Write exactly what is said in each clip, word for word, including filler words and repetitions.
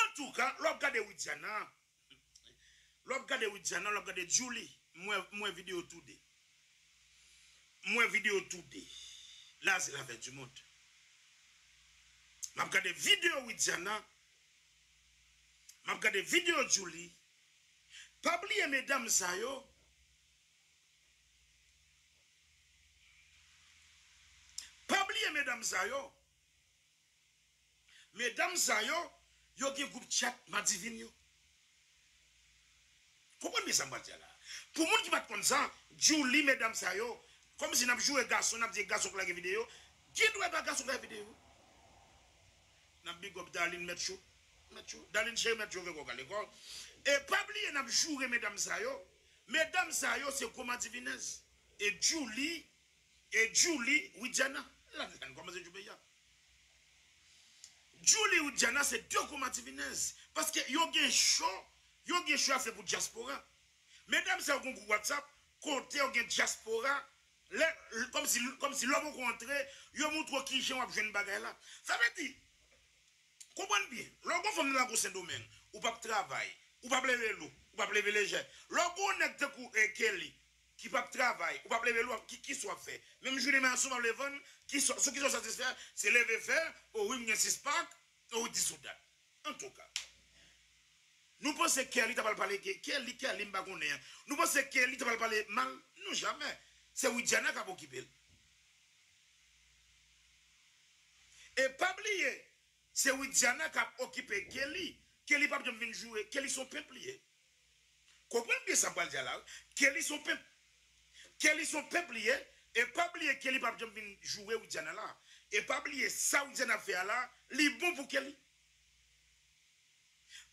Antouka, lè w ap gade Widiana, lè w ap gade Widiana, lè w ap gade Djouly, m wè, m wè videyo toude. M wè videyo toude. Là, c'est l'affaire du monde. M ap gade videyo Widiana. M ap gade videyo Djouly. Pa bliye medam sa yo. Pa bliye medam sa yo. Medam sa yo, yo gen gwoup chat madivin yo. Konprann byen sa m pral di a la. Pou moun ki pa t konn sa, Djouly, medam sa yo, kòmsi n ap joure gason, n ap di gason k lage videyo. Gen dwa e pa gason k lage videyo. N ap big up Darline Mèt Cho. Mèt Cho. Darline cheri Mèt Cho vle kò kale kò. E pa bliye n ap joure medam sa yo. Medam sa yo se gwo madivinèz. E Djouly, e Djouly, Widiana. La, la, n kòmanse jou peyi a. Djouly, Widiana se de gwo madivinèz. Paske yo gen cho, yo gen cho a fè pou dyaspora. Medam sa yo gen gwoup WhatsApp, kote yo gen dyaspora, lè, kòmsi, kòmsi lè w poko antre, yo montre w kijan w ap jwenn bagay la. Sa vle di, konprann byen, lè w gon fanm nan lakou Sendomeng, ou p ap travay, ou p ap leve lou, ou p ap leve lejè. Lè w gon nèg tankou, eh, Kelly, ki p ap travay, ou p ap leve lou, ki, kisa w ap fè? Menm jou demen an, si w p ap leve vann, kisa, sou kisa w satisfè? Se leve fè, o wi, m gen sis pak, o wi, dis ou dat. Antouka, nou panse Kelly ta pral pale, Ke-, Kelly, Kelly, m pa konnen an. Nou panse Kelly ta pral pale mal? Non, jamè. Se Widiana k ap okipe l. E pa bliye, se Widiana k ap okipe Kelly. Kelly p ap janm vin joure. Kelly se yon pimp li ye. Konprann byen sa m pral di a la, wi. Kelly se yon pimp. Kelly se yon pimp li ye. E pa bliye Kelly p ap janm vin joure Widiana la. E pa bliye sa Widiana ap fè a la, li bon pou Kelly.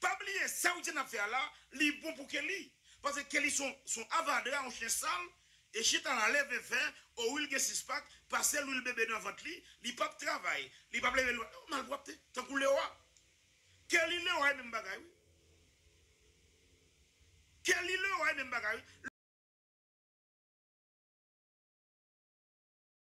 Pa bliye sa Widiana ap fè a la, li bon pou Kelly. Paske Kelly se yon, se yon avadra, yon chen sal, e chita la leve fè, o wi l gen sis pak, pase lwil bebe nan vant li, li p ap travay, li p ap leve lou, malpwòpte, tankou lewa. Kelly lewa e menm bagay, wi. Kelly lewa e menm bagay, wi.